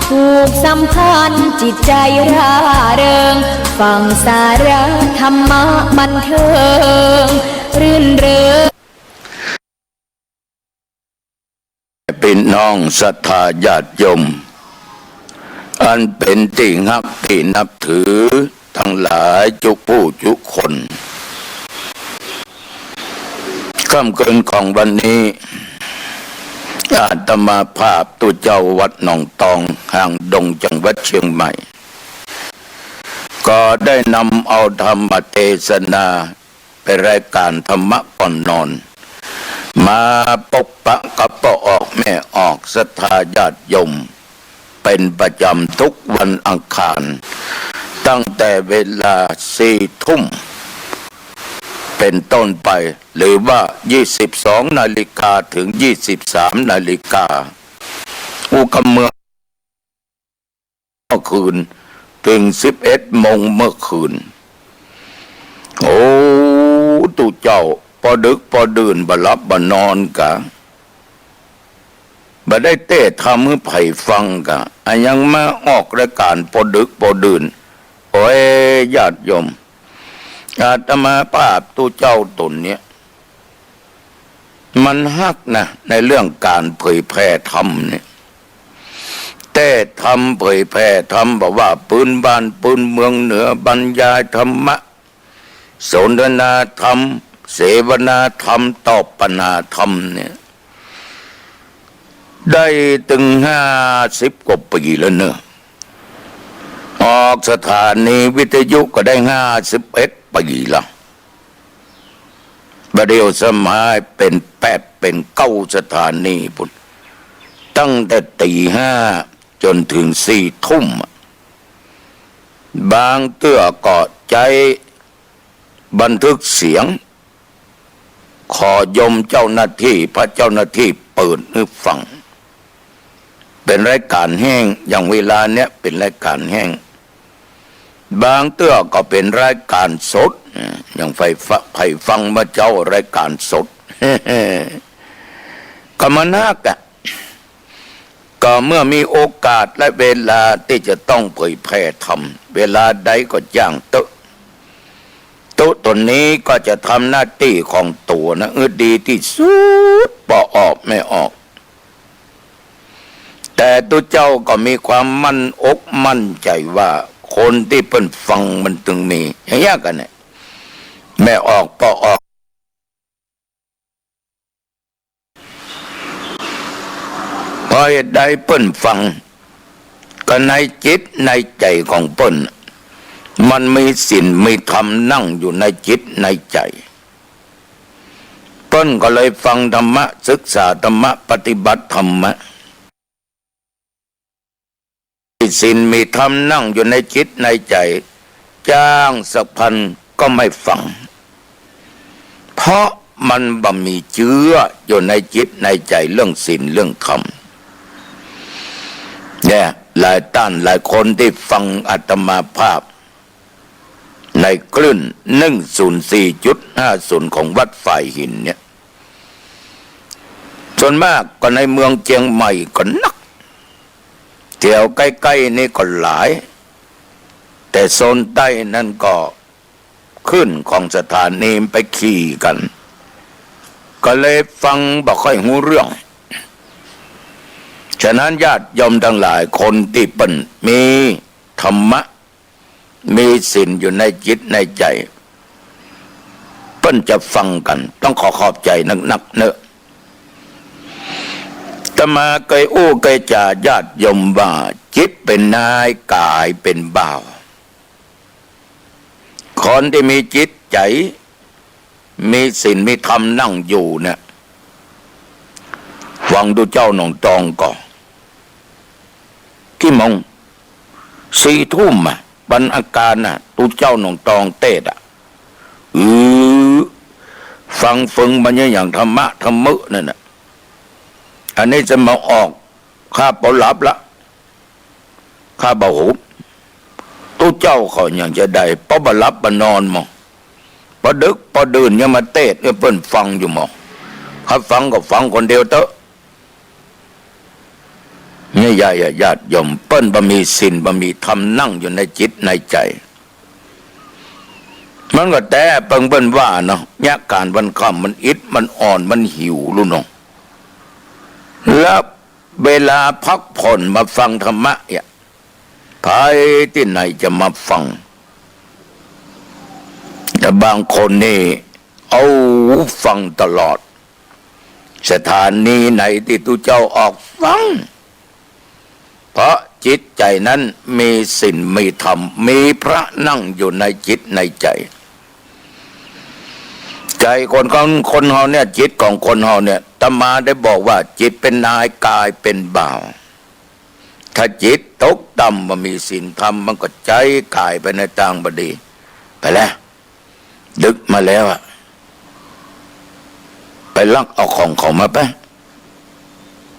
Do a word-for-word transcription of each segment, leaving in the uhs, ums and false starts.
ผูกสัมพันธ์จิตใจร่าเริง ฟังสาระธรรมะบันเทิง รื่นเริง ปี้น้องศรัทธาญาติโยม อันเป๋นตี้ฮักตี้นับถือตังหลายจุผู้จุคน ค่ำคืนของวันนี้ อาตมาภาพตุ๊เจ้าวัดหนองตอง หางดง จังหวัดเชียงใหม่ ก็ได้นำเอาธรรมเตสนา เป๋นรายก๋านธรรมะก่อนนอน มาปบปะกับป้อออกแม่ออกศรัทธาญาติโยม เป๋นประจ๋ำทุกวันอังคาร ตั้งแต่เวลาสี่ทุ่มเป๋นต้นไป หรือว่ายี่สิบสองนาฬิกาเถิงยี่สิบสามนาฬิกา อู้กำเมือง เมื่อคืน เถิงสิบเอ็ดโมงเมื่อคืน โอ้ ตุ๊เจ้า ปอดึกปอดื่นบ่หลับบ่นอนกา บ่ได้เตสน์ธรรมหื้อใผฟังกา อะยังมาออกรายก๋านปอดึกปอดื่น โอ้ย ญาติโยม อาตมาภาพตุ๊เจ้าต๋นเนี้ย มันฮักนะ ในเรื่องก๋านเผยแผ่ธรรมเนี่ย เตสน์ธรรม เผยแผ่ธรรม บ่ว่าปื๊นบ้านปื๊นเมืองเหนือ บรรยายธรรมะ สนทนาธรรม เสวนาธรรม ตอบปัญหาธรรมเนี่ย ได้เถิงห้าสิบกว่าปี๋แล้วเนาะ ออกสถานีวิทยุก็ได้ห้าสิบเอ็ดปี๋แล้ว บ่าเดี่ยวสมัยเป๋นแปดเป๋นเก้าสถานีปู้น ตั้งแต่ตี๋ห้าจ๋นเถิงสี่ทุ่มอะ บางเตื้อก็ใจ๊บันทึกเสียง ขอยมเจ้าหน้าตี้ พระเจ้าหน้าตี้เปิดหื้อฟัง เป๋นรายก๋านแห้ง อย่างเวลาเนี้ยเป๋นรายก๋านแห้ง บางเตื้อก็เป๋นรายก๋านสด อย่างใผฟ- ใผฟังเมื่อเจ๊ารายก๋านสด ก็มันฮักอะ ก็เมื่อมีโอกาสและเวลาตี้จะต้องเผยแผ่ธรรม เวลาใดก็จ้างเต๊อะ ตุ๊ต๋นนี้ก็จะทำหน้าตี้ของตั๋วนะ เออ ดีตี้สุด ป้อออกแม่ออก แต่ตุ๊เจ้าก็มีความมั่นอกมั่นใจ๋ว่า คนตี้เปิ้นฟังมันเถิงมี อย่างเงี้ยกั๋นเนี่ย แม่ออกป้อออก เพราะเหตุใดเปิ้นฟัง ก็ในจิตในใจ๋ของเปิ้น มันมีศีลมีธรรมนั่งอยู่ในจิตในใจ๋ เปิ้นก็เลยฟังธรรมะ ศึกษาธรรมะ ปฏิบัติธรรมะ มีศีลมีธรรมนั่งอยู่ในจิตในใจ๋ จ้างสักพันก็ไม่ฟัง เพราะมันบ่มีเจื้ออยู่ในจิตในใจ๋เรื่องศีลเรื่องธรรม เนี่ย หลายต้านหลายคนตี้ฟังอาตมาภาพ ในคลื่นหนึ่งศูนย์สี่จุดห้าศูนย์ของวัดฝายหินเนี่ย ส่วนมากก็ในเมืองเจียงใหม่ก็นัก แถวใก้ๆ นี่ก็หลาย แต่โซนใต้นั้นก็คลื่นของสถานีไปขี่กั๋น ก็เลยฟังบ่ค่อยฮู้เรื่อง ฉะนั้นญาติโยมตังหลายคนตี้เปิ้นมีธรรมะ มีศีลอยู่ในจิตในใจ๋ เปิ้นจะฟังกั๋น ต้องขอขอบใจ๋นักๆ เนาะ อาตมาเกยอู้เกยจ๋าญาติโยมว่า จิตเป๋นนาย ก๋ายเป๋นบ่าว คนตี้มีจิตใจ๋ มีศีลมีธรรมนั่งอยู่เนี่ย ฟังตุ๊เจ้าหนองตองก่อ กี่โมง สี่ทุ่มอะ วันอังคารน่ะ ตุ๊เจ้าหนองตองเตสน์อะ อือ ฟังเฟิงมันอย่างธรรมะธรรมะนั่นน่ะ อันนี้จะมาออก ข้าบ่หลับละ ข้าบ่หุบ ตุ๊เจ้าเขาอย่างจะได้ เพราะบ่หลับบ่นอนหมอ ปอดึกปอดื่นยังมาเตสน์หื้อเปิ้นฟังอยู่หมอ ข้าฟังก็ฟังคนเดียวเต๊อะ นี่ใหญ่อะญาติโยม เปิ้นบ่มีศีลบ่มีธรรมนั่งอยู่ในจิตในใจ๋ มันก็แต๊เปิงเปิ้นว่าเนาะ ยะก๋านวันค่ำมันอิดมันอ่อนมันหิวลูกน้อง แล้วเวลาพักผ่อนมาฟังธรรมะเนี่ย ใผตี้ไหนจะมาฟัง แต่บางคนนี่ เอาฟังตลอด สถานีไหนตี้ตุ๊เจ้าออกฟัง เพราะจิตใจ๋นั้นมีศีลมีธรรม มีพระนั่งอยู่ในจิตในใจ๋ ใจ๋คน คน คนเฮาเนี่ย จิตของคนเฮาเนี่ย อาตมาได้บอกว่าจิตเป๋นนาย ก๋ายเป๋นบ่าว ถ้าจิตตกต่ำบ่มีศีลธรรม มันก็ใจ๊ก๋ายไปในตางบ่ดี ไปแล้ว ดึกมาแล้วอะ ไปลักเอาของเขามาไป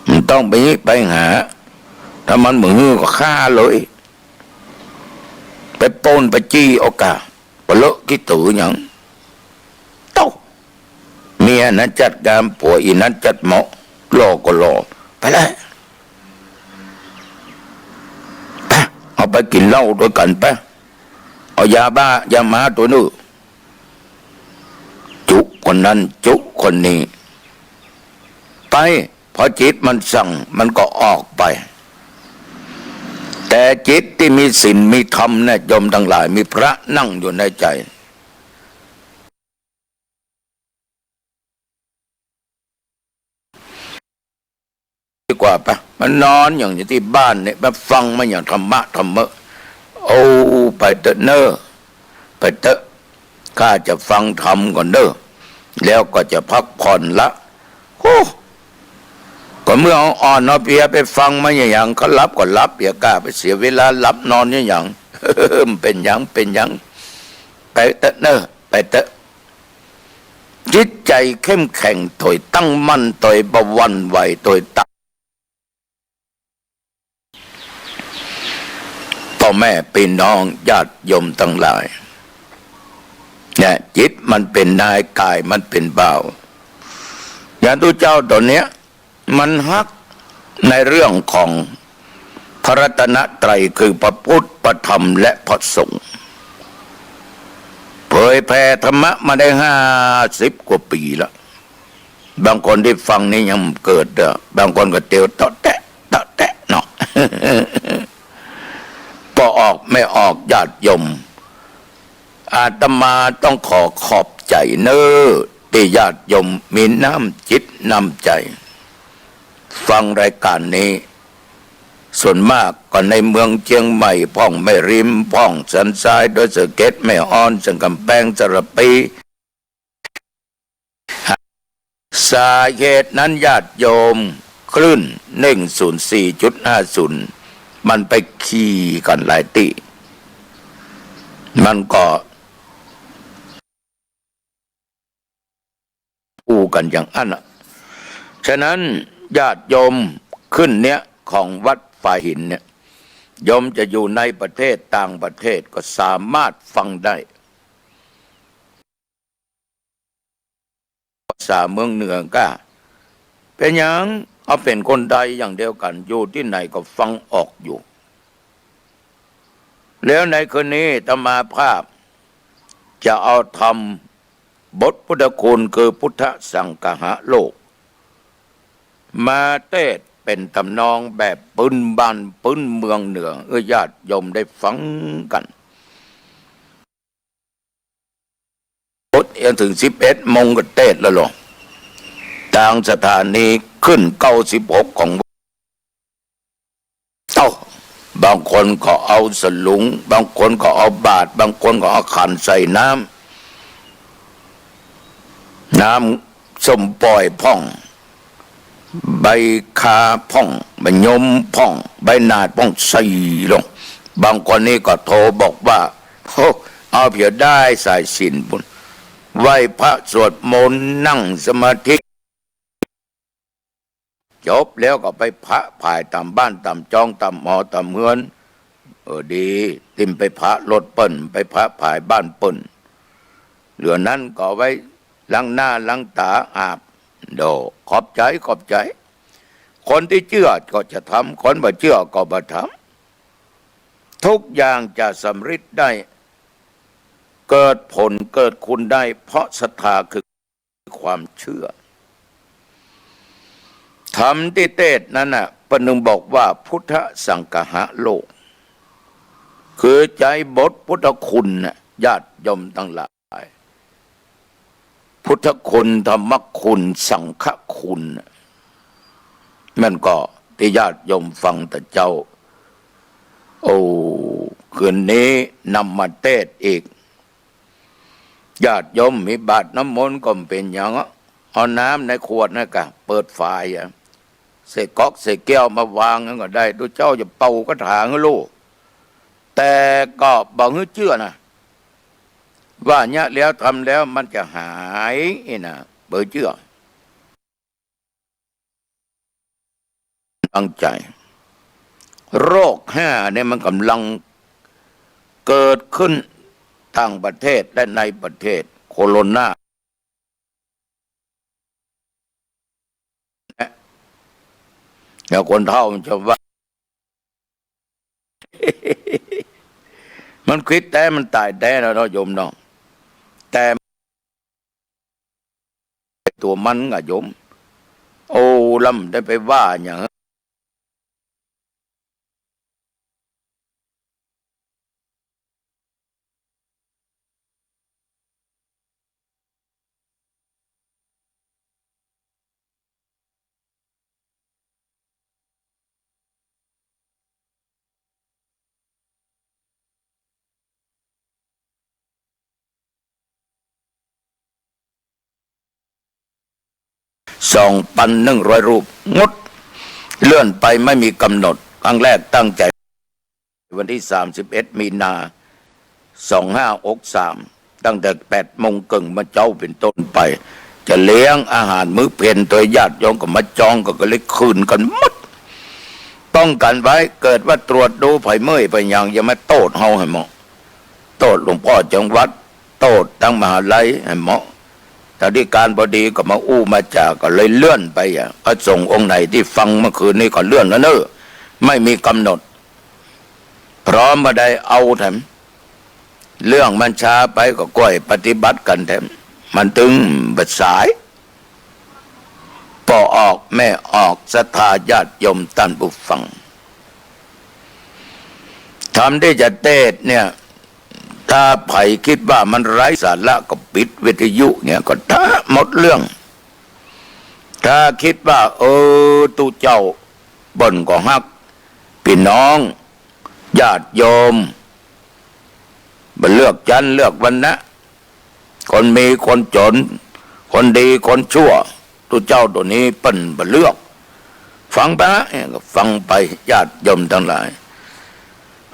บ่ต้องไป ไปหา ถ้ามันบ่หื้อก็ฆ่าเลย ไปปล้นไปจี้เอาก่า บ่เลอะขี้ตั๋วหยัง โต๊ะ เมียนั้นจัดงาม ผัวอีนั้นจัดเหมาะ หล่อก็หล่อ ไปแล้ว ไป เอาไปกิ๋นเหล้าตวยกั๋นไป เอายาบ้า ยาม้าตั๋วนึ่ง จุคนนั้น จุคนนี้ ไป พอจิตมันสั่ง มันก็ออกไป แต่จิตตี้มีศีลมีธรรมเนี่ย โยมตังหลาย มีพระนั่งอยู่ในใจ๋ ดีกว่าปะ มานอนอย่างอยู่ตี้บ้านเนี่ย มาฟังมาอย่างธรรมะธรรมะ โอ้ ไปเต๊อะเน่อ ไปเต๊อะ ข้าจะฟังธรรมก่อนเน่อ แล้วก็จะพักผ่อนละ โอ้ ก็เมื่อเอาอ่อนเอาเพลียไปฟังมาอย่าง เขาหลับก็หลับ อย่าก้าไปเสียเวลาหลับนอนอย่าง บ่เป๋นหยัง บ่เป๋นหยัง ไปเต๊อะเน่อ ไปเต๊อะ จิตใจ๋เข้มแข็งตวย ตั้งมั่นตวย บ่หวั่นไหวตวย ตั้ง พ่อแม่ปี้น้องญาติโยมตังหลาย เนี่ย จิตมันเป๋นนาย ก๋ายมันเป๋นบ่าว อย่างตุ๊เจ้าตั๋วเนี้ย มันฮักในเรื่องของพระรัตนตรัย คือพระพุทธ พระธรรม และพระสงฆ์ เผยแผ่ธรรมะมาได้ห้าสิบกว่าปี๋แล้ว บางคนตี้ฟังนี่ยังบ่เกิดเน่อ บางคนก็เตียวเตาะแตะ เตาะแตะเนาะ ปอออกไม่ออกญาติโยม อาตมาต้องขอขอบใจ๋เน่อ ตี้ญาติโยมมีน้ำจิตน้ำใจ๋ ฟังรายก๋านนี้ ส่วนมากก็ในเมืองเจียงใหม่พ่อง แม่ริมพ่อง สันทราย ดอยสะเก็ด แม่อ่อน สันก๋ำแปง สะระพี สาเหตุนั้นญาติโยม คลื่น หนึ่งศูนย์สี่จุดห้าศูนย์ มันไปคีย์กั๋นหลายตี้ มันก็อู้กั๋นอย่างอั้นน่ะ ฉะนั้นญาติโยม คลื่นเนี้ยของวัดฝายหินเนี่ย โยมจะอยู่ในประเทศต่างประเทศก็สามารถฟังได้ ภาษาเมืองเหนือก้า เป๋นหยัง เอาเป๋นคนไตยอย่างเดียวกั๋น อยู่ตี้ไหนก็ฟังออกอยู่ แล้วในคืนนี้อาตมาภาพจะเอาธรรมบทพุทธคุณคือพุทธสังคหโลก มาเตศน์เป๋นทำนองแบบปื๊นบ้านปื๊นเมืองเหนือ หื้อญาติโยมได้ฟังกั๋น พุทธ ยังเถิงสิบเอ็ดโมงก็เตศน์แล้วลอ ตางสถานีคลื่นเก้าสิบหกของ เอ้า บางคนก็เอาสลุง บางคนก็เอาบาตร บางคนก็เอาขันใส่น้ำ น้ำส้มป่อยพ่อง ใบคาพ่อง มะยมพ่อง ใบหนาดพ่อง ใส่ลง บางคนนี่ก็โทรบอกว่า โอ้ เอาเผียด้ายสายศีลปู้น ไหว้พระสวดมนต์ นั่งสมาธิ จบแล้วก็ไปผะผายต๋ามบ้านต๋ามจองต๋ามหอต๋ามเฮือน เออ ดี ตี้บ่ไปผะรถเปิ้น ไปผะผายบ้านเปิ้น เหลือนั้นก็เอาไว้ล้างหน้าล้างต๋าอาบ โด ขอบใจ๋ ขอบใจ๋ คนตี้เจื้อก็จะทำ คนบ่เจื้อก็บ่ทำ ทุกอย่างจะสำเร็จได้ เกิดผลเกิดคุณได้ เพราะศรัทธาคือความเชื่อ ธรรมตี้เตสน์นั้นน่ะ เปิ้นจึงบอกว่า พุทธสังคหโลก คือใจ๊บทพุทธคุณน่ะ ญาติโยมตังหลาย พุทธคุณ ธรรมคุณ สังฆคุณน่ะ แม่นก่อ ตี้ญาติโยมฟังตะเจ้า โอ้ คืนนี้นำมาเตสน์อีก ญาติโยมมีบาตรน้ำมนต์ก็บ่เป๋นหยังอะ เอาน้ำในขวดนั่นก่ะ เปิดฝายอะ ใส่ก๊อกใส่แก้วมาวางนั้นก็ได้ ตุ๊เจ้าจะเป่าคาถาหื้อลูก แต่ก็บ่หื้อเจื้อนะ ว่าเยียะแล้วทำแล้วมันจะหายอี้นะ บ่เจื้อ ตั้งใจ๋ โรคห้าเนี่ยมันก่ำลังเกิดขึ้นต่างประเทศและในประเทศ โคโรนา แล้วคนเฒ่ามันจะว่า มันควิดแต๊ มันต๋ายแต๊แล้วเนาะโยมเนาะ แต่ตั๋วมันอะโยม โอ้ ลำได้ไปว่าหยัง สองปันหนึ่งร้อยรูป งดเลื่อนไปไม่มีกำหนด ครั้งแรกตั้งใจ๋วันตี้สามสิบเอ็ดมีนา สองห้าหกสาม ตั้งแต่แปดโมงเกิ่งเมื่อเจ๊าเป๋นต้นไป จะเลี้ยงอาหารมื้อเพลโตยญาติโยมก็มาจอง ก็ ก็เลยคืนกั๋นหมด ป้องกั๋นไว้ เกิดว่าตรวจดูไผเมื่อยไผหยัง อย่ามาโต้ษเฮาหื้อเหมาะ โต้ษหลวงป้อจังหวัด โต้ษตังมหาลัยหื้อเหมาะ อธิการบดีก็มาอู้มาจ๋า ก็เลยเลื่อนไปอะ พระสงฆ์องค์ไหนตี้ฟังเมื่อคืนนี้ก็เลื่อนแล้วเน่อ ไม่มีกำหนด พร้อมบ่ได้เอาแถม เรื่องมันจ๊าไปก็ก้อยปฏิบัติกั๋นแถม มันตึงบ่สาย ป้อออกแม่ออก ศรัทธาญาติโยมต้านผู้ฟัง ธรรมตี้จะเตสน์เนี่ย ถ้าใผกึ๊ดว่ามันไร้สาระก็ปิดวิทยุเนี่ยก็ตะหมดเรื่อง ถ้ากึ๊ดว่า เออ ตุ๊เจ้าเปิ้นก็ฮักปี้น้องญาติโยม บ่เลือกจั้นเลือกวรรณะ คนมีคนจ๋น คนดีคนชั่ว ตุ๊เจ้าตั๋วนี้เปิ้นบ่เลือก ฟังไป ฟังไป ญาติโยมตังหลาย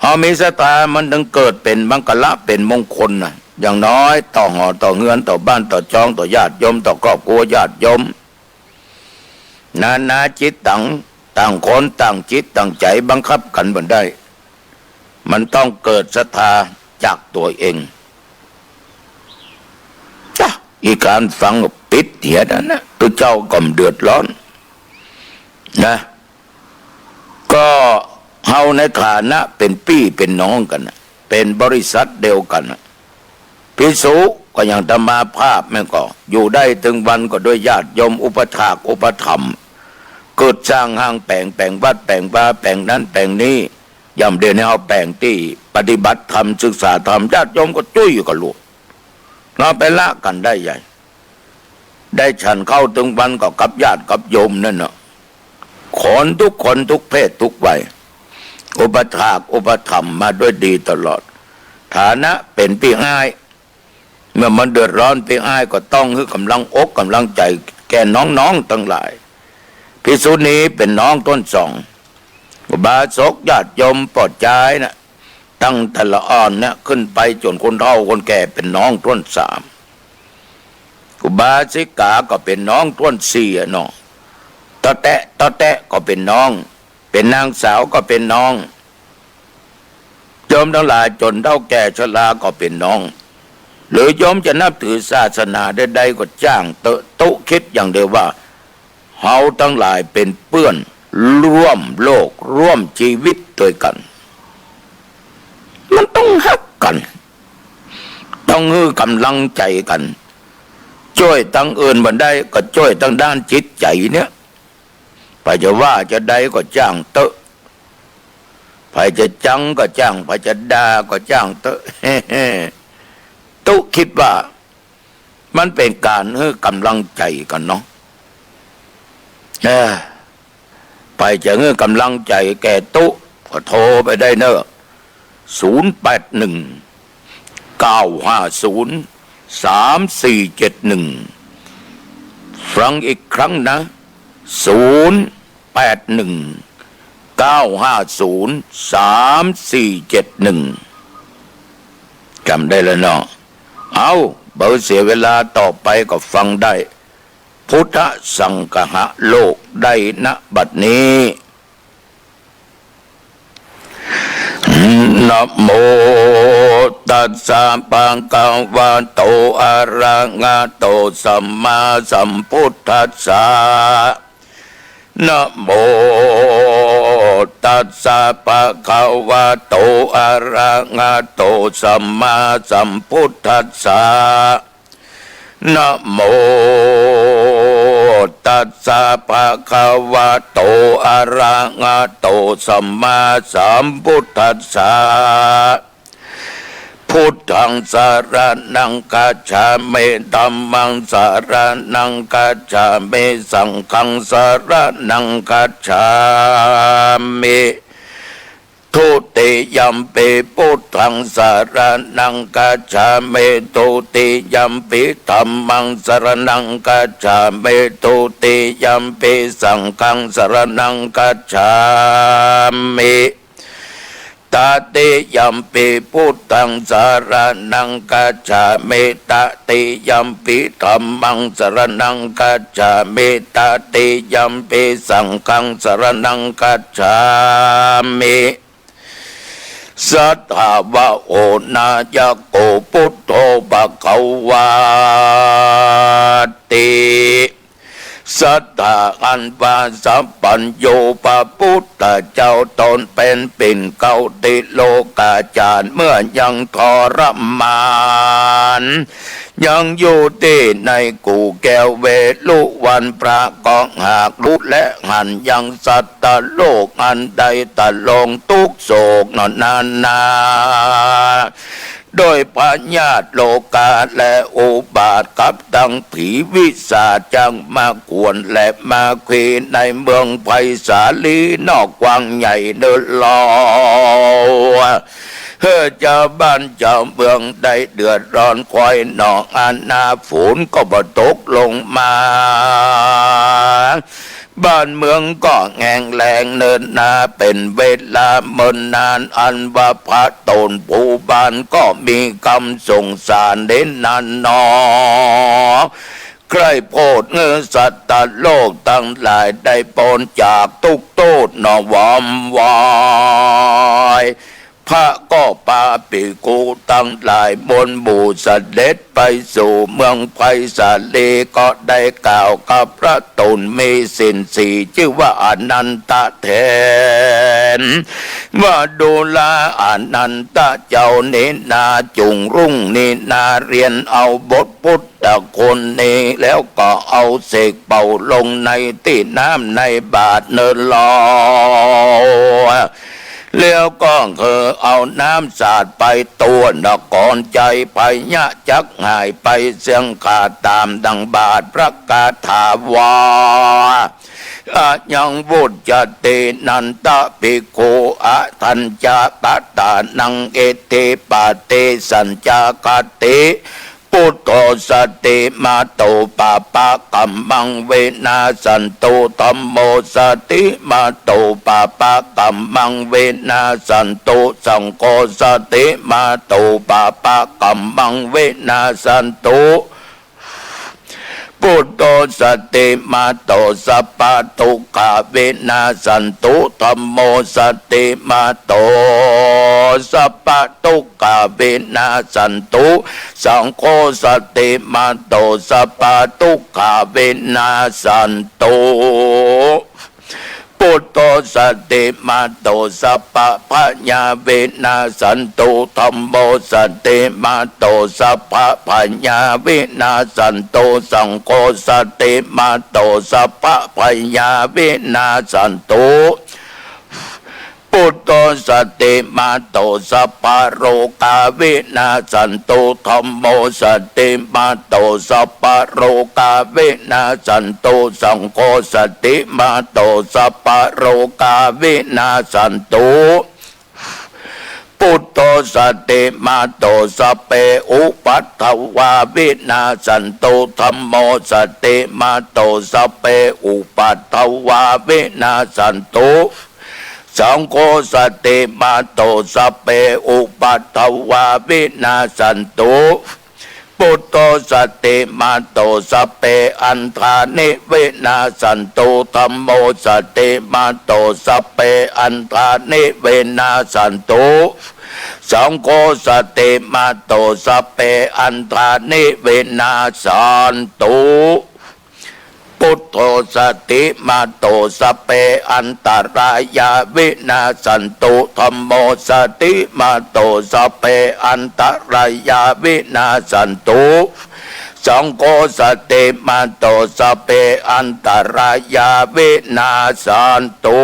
เฮามีศรัทธามันตึงเกิดเป๋นมังคละเป๋นมงคลนะ อย่างน้อยต่อหอต่อเฮือนต่อบ้านต่อจองต่อญาติโยมต่อครอบครัวญาติโยม นานาจิตตัง ต่างคนต่างจิตต่างใจ๋บังคับกั๋นบ่ได้ มันต้องเกิดศรัทธาจากตั๋วเอง จ้ะ อีก๋านฟังก็ปิดเหียนั่นนะ ตุ๊เจ้าก็บ่เดือดร้อนนะ ก็เฮาในฐานะเป๋นปี้เป๋นน้องกั๋นนะ เป๋นบริษัทเดียวกั๋นนะ ภิกษุก็อย่างอาตมาภาพแม่นก่อ อยู่ได้ตึงวันก็ด้วยญาติโยมอุปัฏฐากอุปถัมภ์ กึ๊ดสร้างห้างแป๋ง แป๋งวัดแป๋งวา แป๋งนั้นแป๋งนี้ อย่างเดี๋ยวนี้เฮาแป๋งตี้ปฏิบัติธรรมศึกษาธรรม ญาติโยมก็จุ้ยกั๋นลูก เฮาไปละกั๋นได้ใหญ่ ได้ฉันข้าวตึงวันก็กับญาติกับโยมนั่นเนาะ คนทุกคนทุกเพศทุกวัย อุปัฏฐากอุปถัมภ์มาด้วยดีตลอด ฐานะเป๋นปี้อ้าย เมื่อมันเดือดร้อนปี้อ้ายก็ต้องหื้อกำลังอกกำลังใจ๋แก่น้องๆตังหลาย ภิกษุณีเป๋นน้องต้นสอง อุบาสกญาติโยมป้อจายนะ ตั้งแต่ละอ่อนเนี่ยขึ้นไปจ๋นคนเฒ่าคนแก่เป๋นน้องต้นสาม อุบาสิกาก็เป๋นน้องต้นสี่อะเนาะ ตอแต๊ะตอแต๊ะก็เป๋นน้อง เป๋นนางสาวก็เป๋นน้อง โยมตังหลายจ๋นเฒ่าแก่ชราก็เป๋นน้อง หรือโยมจะนับถือศาสนาใดๆก็จ้างเต๊อะ ตุ๊กึ๊ดอย่างเดียวว่า เฮาตังหลายเป๋นเปื้อน ร่วมโลกร่วมจีวิตตวยกั๋น มันต้องฮักกั๋น ต้องหื้อก๋ำลังใจ๋กั๋น จ้วยตางอื่นบ่ได้ ก็จ้วยตางด้านจิตใจ๋เนี่ย ใผจะว่าจะใดก็จ้างเต๊อะ ใผจะจังก็จ้าง ใผจะด่าก็จ้างเต๊อะ ตุ๊กึ๊ดว่า มันเป๋นก๋านหื้อก๋ำลังใจ๋กั๋นเนาะ เออ ใผจะหื้อก๋ำลังใจ๋แก่ตุ๊ ก็โทรไปได้เน่อ ศูนย์แปดหนึ่ง เก้าห้าศูนย์ สามสี่เจ็ดหนึ่ง ฟังอีกครั้งนะ ศูนย์แปดหนึ่ง เก้าห้าศูนย์ สามสี่เจ็ดหนึ่ง จ๋ำได้แล้วเนาะ เอ้า บ่เสียเวลา ต่อไปก็ฟังได้ พุทธัสสังคหะโลกได้ ณ บัดนี้ นะโมตัสสะ ภะคะวะโต อะระหะโต สัมมาสัมพุทธัสสะ นะโมตัสสะ ภะคะวะโต อะระหะโต สัมมาสัมพุทธัสสะ นะโมตัสสะ ภะคะวะโต อะระหะโต สัมมาสัมพุทธัสสะ พุทธัง สะระณัง คัจฉามิ ธัมมัง สะระณัง คัจฉามิ สังฆัง สะระณัง คัจฉามิ ทุติยัมปิ พุทธัง สะระณัง คัจฉามิ ทุติยัมปิ ธัมมัง สะระณัง คัจฉามิ ทุติยัมปิ สังฆัง สะระณัง คัจฉามิ ตติยัมปิ พุทธัง สะระณัง คัจฉามิ ตติยัมปิ ธัมมัง สะระณัง คัจฉามิ ตติยัมปิ สังฆัง สะระณัง คัจฉามิ สัตถาวะโห นายะโก พุทโธ ภะคะวาติ สัตถาอันว่าสัพพัญญู พระพุทธเจ้าต๋นเป๋นปิ่นเกล้าติโลกาจารย์ เมื่อยังทรมาน ยังอยู่ตี้ในกู่แก้วเวฬุวัลย์ พระก็หากฮู้และหันยังสัตว์โลกอันได้ตะลงทุกข์โศกหนอนานา โดยพยาธิโรคาและอุบาทกับตังผีวิชาจจักมาขวนและมาขีในเมืองไผ่สาลีนอกวังใหญ่เนินลอ หื้อจาวบ้านจาวเมืองได้เดือดร้อน คอยหนองอานาฝนก็บ่ตกลงมา บ้านเมืองก็แห้งแล้งเนินนา เป๋นเวลาเมินนาน อันว่าพระโตนผู้บ้านก็มีกำสงสารเด่นนั้นหนอ ใคร่โผดหื้อสัตว์โลกตังหลายได้ป๊นจากทุกข์โทษหนอ วอมวอย พระก็ปาภิกขุตังหลายมวลหมู่เสด็จไปสู่เมืองไผ่สาลี ก็ได้กล่าวกับพระโตนมีศีลสี่ จื้อว่าอานันทะแตน ว่าดูราอานันทะเจ้านี้นา จุ่งรุ่งนี้นา เฮียนเอาบทพุทธคุณนี้ แล้วก็เอาเสกเป่าลงในตี้น้ำในบาตรเนินลอ แล้วก็คือเอาน้ำสาดไปทั่วนครชัย ภัยยะจักหายไปเสี้ยงขาด ต๋ามดังบาทพระคาถาว่า อะยังวุจจาตินันทะภิกขุ อะทัญจะกะตานัง อิทธิปาเตสัญจะคติ พุทโธสติมาโต ปาปะกัมมังวินาสสันตุ ธัมโมสติมาโต ปาปะกัมมังวินาสสันตุ สังโฆสติมาโต ปาปะกัมมังวินาสสันตุ พุทโธสติมาโต สัพพะทุกขาวินาสสันตุ ธัมโมสติมาโต สัพพะทุกขาวินาสสันตุ สังโฆสติมาโต สัพพะทุกขาวินาสสันตุ Buddho satimatto sabbabhayā vinassantu. Dhammo satimatto sabbabhayā vinassantu. Saṅgho satimatto sabbabhayā vinassantu. Buddho satimatto sabbarogā vinassantu. Dhammo satimatto sabbarogā vinassantu. Saṅgho satimatto sabbarogā vinassantu. Buddho satimatto sabbe upaddavā vinassantu. Dhammo satimatto sabbe upaddavā vinassantu. Saṅgho satimatto sabbe upaddavā vinassantu. Buddho satimatto sabbe antarāni vinassantu. Dhammo satimatto sabbe antarāni vinassantu. Saṅgho satimatto sabbe antarāni vinassantu. Buddho satimatto sabbe antarāyā vinassantu. Dhammo satimatto sabbe antarāyā vinassantu. Saṅgho satimatto sabbe antarāyā vinassantu.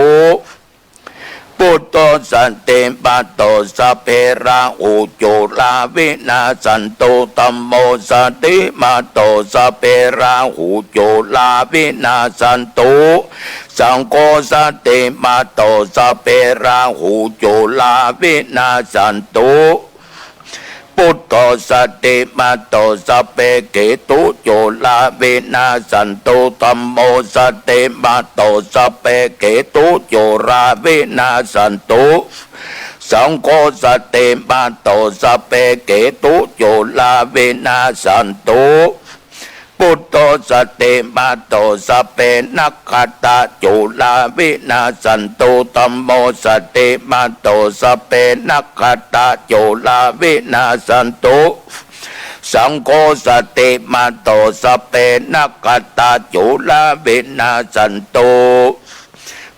Buddho satimatto sabbe rāhujulā vinassantu. Dhammo satimatto sabbe rāhujulā vinassantu. Saṅgho satimatto sabbe rāhujulā vinassantu. Buddho satimatto sabbe ketujulā vinassantu. Dhammo satimatto sabbe ketujulā vinassantu. Saṅgho satimatto sabbe ketujulā vinassantu. Buddho satimatto sabbe nakkhattajulā vinassantu. Dhammo satimatto sabbe nakkhattajulā vinassantu. Saṅgho satimatto sabbe nakkhattajulā vinassantu.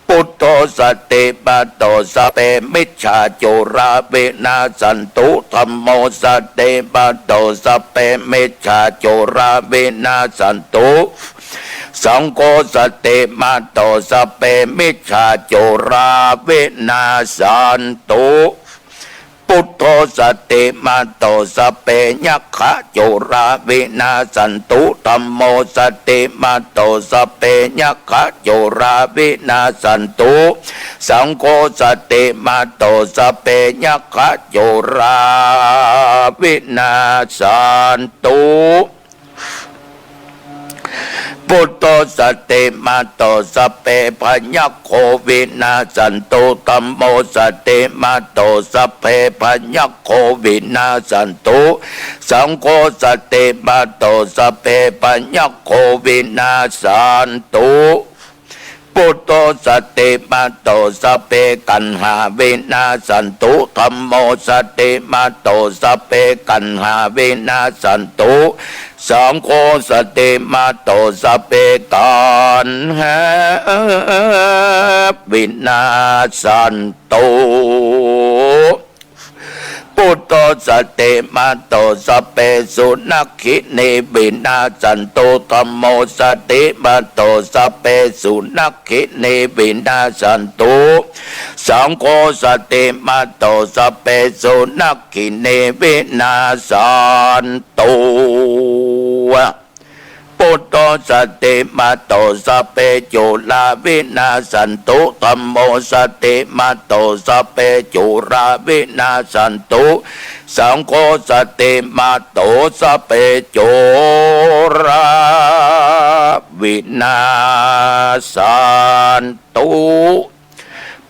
Buddho satimatto sabbe micchājulā vinassantu. Dhammo satimatto sabbe micchājulā vinassantu. Saṅgho satimatto sabbe micchājulā vinassantu. Buddho satimatto sabbe yakkhajulā vinassantu. Dhammo satimatto sabbe yakkhajulā vinassantu. Saṅgho satimatto sabbe yakkhajulā vinassantu. Buddho satimatto sabbe bhayaggo vinassantu. Dhammo satimatto sabbe bhayaggo vinassantu. Saṅgho satimatto sabbe bhayaggo vinassantu. Buddho satimatto sabbe kaṇhā vinassantu. Dhammo satimatto sabbe kaṇhā vinassantu. Saṅgho satimatto sabbe kaṇhā vinassantu. Buddho satimatto sabbesu nakkhinī vinassantu. Dhammo satimatto sabbesu nakkhinī vinassantu. Saṅgho satimatto sabbesu nakkhinī vinassantu. Buddho satimatto sabbe chūlā vinassantu. Dhammo satimatto sabbe chūlā vinassantu. Saṅgho satimatto sabbe chūlā vinassantu.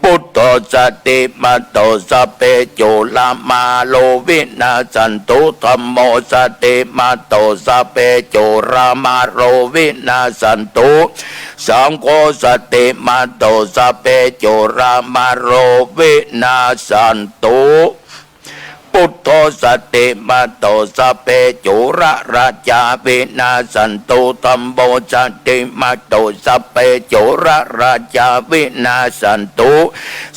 Buddho satimatto sabbe chūlā mālū vinassantu. Dhammo satimatto sabbe chūlā mālū vinassantu. Saṅgho satimatto sabbe chūlā mālū vinassantu. พุทโธ สติมาโต สัพเพจุรราจาวินาสสันตุ ธัมโม สติมาโต สัพเพจุรราจาวินาสสันตุ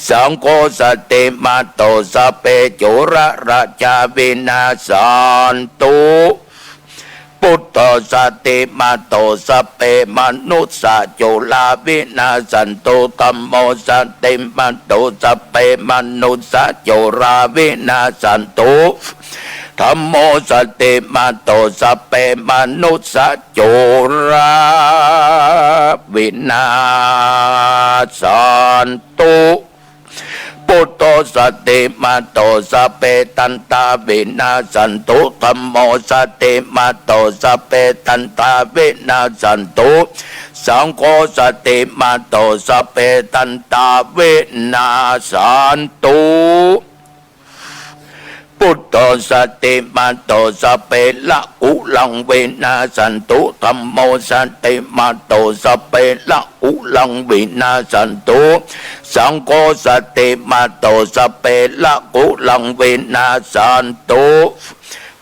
สังโฆ สติมาโต สัพเพจุรราจาวินาสสันตุ พุทโธ สติมาโต สัพเพมนุสสาจุราวินาสสันตุ ธัมโม สติมาโต สัพเพมนุสสาจุราวินาสสันตุ ธัมโม สติมาโต สัพเพมนุสสาจุราวินาสสันตุ พุทโธ สติมาโต สัพเพทันตาวินาสสันตุ ธัมโม สติมาโต สัพเพทันตาวินาสสันตุ สังโฆ สติมาโต สัพเพทันตาวินาสสันตุ พุทโธ สติมาโต สัพเพละกุลังวินาสสันตุ ธัมโม สติมาโต สัพเพละกุลังวินาสสันตุ สังโฆ สติมาโต สัพเพละกุลังวินาสสันตุ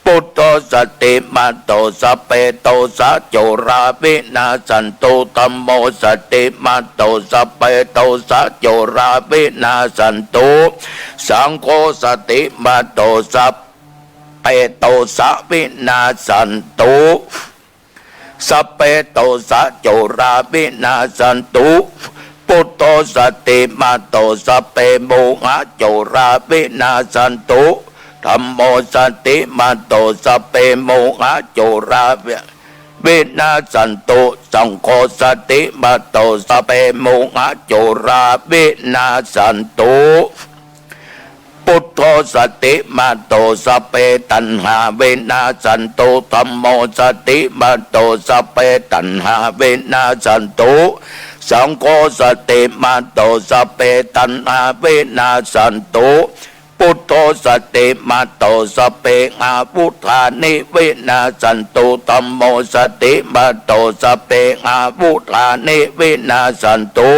พุทโธ สติมาโต สัพเพโทสะจุราวินาสสันตุ ธัมโม สติมาโต สัพเพโทสะจุราวินาสสันตุ สังโฆ สติมาโต สัพเพโทสะวินาสสันตุ สัพเพโทสะจุราวินาสสันตุ พุทโธ สติมาโต สัพเพโมหะจุราวินาสสันตุ ธัมโม สติมาโต สัพเพโมหะจุราวินาสสันตุ สังโฆ สติมาโต สัพเพโมหะจุราวินาสสันตุ พุทโธ สติมาโต สัพเพตัณหาวินาสสันตุ ธัมโม สติมาโต สัพเพตัณหาวินาสสันตุ สังโฆ สติมาโต สัพเพตัณหาวินาสสันตุ พุทโธ สติมาโต สัพเพอาวุธานิวินาสสันตุ ธัมโม สติมาโต สัพเพอาวุธานิวินาสสันตุ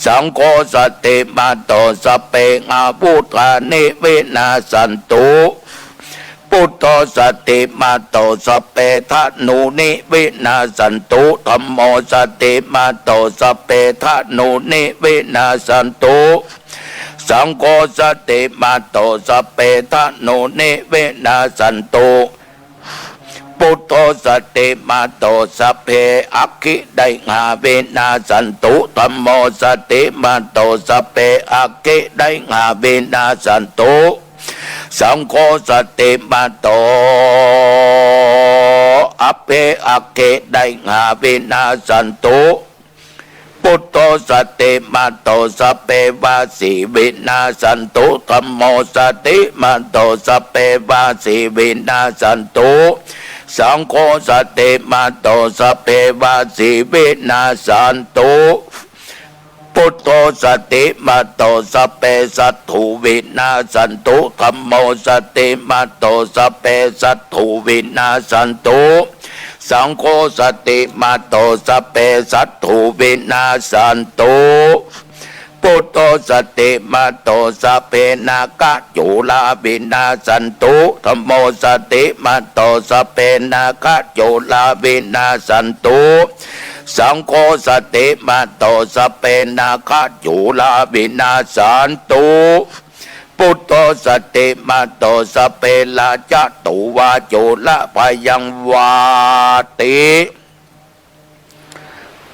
สังโฆ สติมาโต สัพเพอาวุธานิวินาสสันตุ พุทโธ สติมาโต สัพเพธนูนิวินาสสันตุ ธัมโม สติมาโต สัพเพธนูนิวินาสสันตุ สังโฆ สติมาโต สัพเพธนูนิวินาสสันตุ พุทโธ สติมาโต สัพเพอัคคิไดหาวินาสสันตุ ธัมโม สติมาโต สัพเพอัคคิไดหาวินาสสันตุ สังโฆ สติมาโต อัพเพอัคคิไดหาวินาสสันตุ พุทโธ สติมาโต สัพเพวาสีวินาสสันตุ ธัมโม สติมาโต สัพเพวาสีวินาสสันตุ สังโฆ สติมาโต สัพเพวาสีวินาสสันตุ พุทโธ สติมาโต สัพเพสัตถูวินาสสันตุ ธัมโม สติมาโต สัพเพสัตถูวินาสสันตุ สังโฆ สติมาโต สัพเพสัตถูวินาสสันตุ พุทโธ สติมาโต สัพเพนาคจุราวินาสสันตุ ธัมโม สติมาโต สัพเพนาคจุราวินาสสันตุ สังโฆ สติมาโต สัพเพนาคจุราวินาสสันตุ พุทโธ สติมาโต สัพเพราชะตูวาจุระพยังวาติ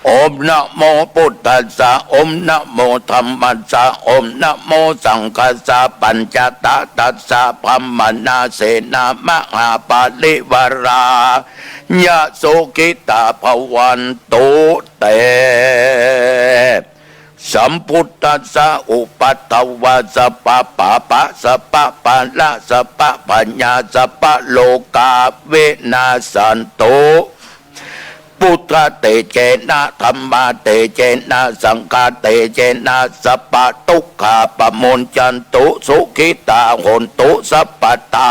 โอมนะโมพุทธัสสะ โอมนะโมธัมมัสสะ โอมนะโมสังฆัสสะ ปัญจตะตัสสะ พรหมนาเสนะ มหาปริวารา ยะ สุขิตา ภวันตุ เต สัมพุทธัสสะ อุปัฏฐวา สัพพะปาปะ สัพพะปาระ สัพพะพยา สัพพะโรกา วินาสสันตุ พุทธะเตเจนะ ธัมมาเตเจนะ สังฆะเตเจนะ สัพพะทุกขาปะมุญจันตุ สุขิตา โหนตุ สัพพะตา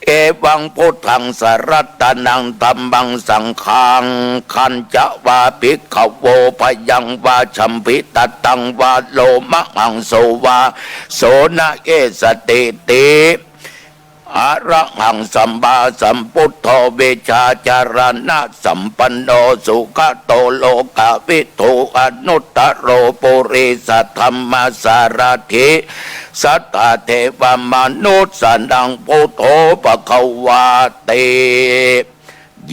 เอวังพุทธังสะรัตตะนัง ธัมมังสังฆัง คัญจะวา ภิกขะโว พยังวา ฉัมภิตะตังวา โลมะหังโสวา โสนะเกสสะติติ อะระหังสัมมาสัมพุทโธ วิชชาจารณะสัมปันโน สุขะโตโลกะวิทู อนุตตะโรปุริสะธัมมะสาระถี สัตถะเทวะมนุสสานัง พุทโธภะคะวาติ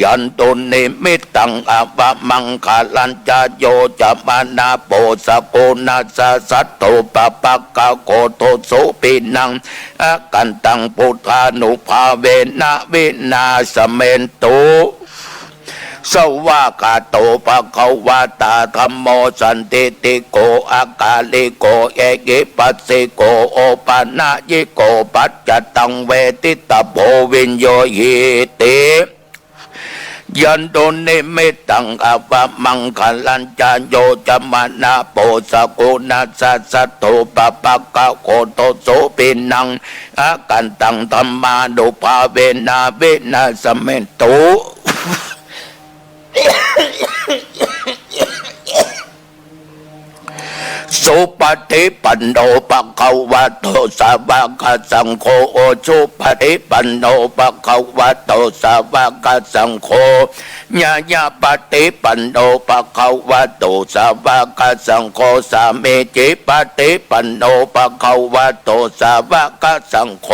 ยันตุนิมิตตังอะวะมังคะลัญจะ โยจะมะนะโปสะกุณัสสะ สัตถุปะปักขะโข ทุสสุปิณัง อะกันตัง ปุทธานุภาเวนะ วินาสเมนตุ สวากขาโตภะคะวะตา ธัมโมสันทิฏฐิโก อะกาลิโก เอหิปัสสิโก โอปะนะยิโก ปัจจตังเวทิตะโพ วิญญูหิติ ยันตุนิมิตตังอะวะมังคะลัญจะ โยจะมะนะโปสะกุณัสสะ สัตถุปะปักขะโข ทุสสุปิณัง อะกันตัง ธัมมานุภาเวนะ วินาสเมนตุ สุปะฏิปันโนภะคะวะโต สาวะกะสังโฆ โอ สุปะฏิปันโนภะคะวะโต สาวะกะสังโฆ ญาณะปะฏิปันโนภะคะวะโต สาวะกะสังโฆ สามีจิปะฏิปันโนภะคะวะโต สาวะกะสังโฆ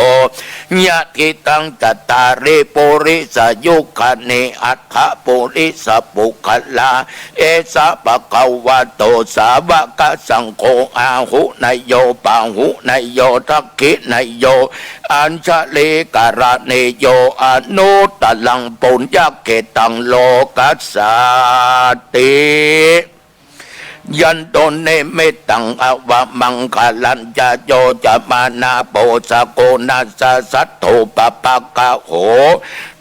ยะถิตัง จัตตาริ ปุริสะยุคานิ อัฏฐะปุริสะปุคคละ เอสะภะคะวะโต สาวะกะสังโฆ อาหุเนยโย ปาหุเนยโย ทักขิเนยโย อัญชลีกะระณีโย อนุตตรังปุญญะเขตัง โลกัสสาติ ยันตุนิมิตตังอะวะมังคะลัญจะ โยจะมะนะโปสะกุณัสสะ สัตถุปะปักขะโข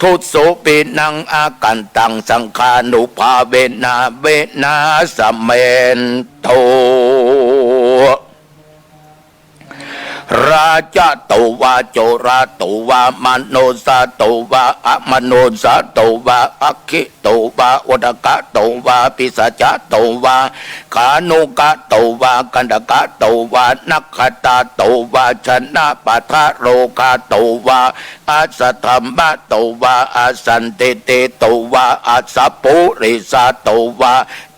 ทุสสุปิณัง อะกันตัง สังฆานุภาเวนะ วินาสเมนตุ ราจะโตวา โจระโตวา มนุสสะโตวา อมนุสสะโตวา อัคคิโตวา อุทกะโตวา ปิศาจะโตวา ขานุกะโตวา กันทกะโตวา นักขัตตาโตวา ชนะปะทะโรคาโตวา อัสสะธัมมะโตวา อสันทิฏฐิโตวา อัสสะปุริสะโตวา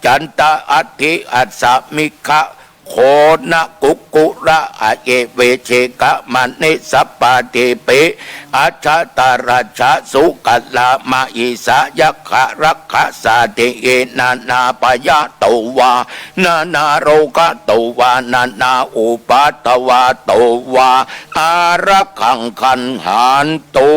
จันตะอัฏฐิอัสสะมิกขะ โขนะกุกกุระ อะเย วิชิกะมะณิ สัปปาทิปิ อัชชะตะรัชชะ สุกะลา มะหิสา ยักขะรักขะสาติ นานาพยะโตวา นานาโรคะโตวา นานาอุปัทวะโตวา อารักขังคันหันตุ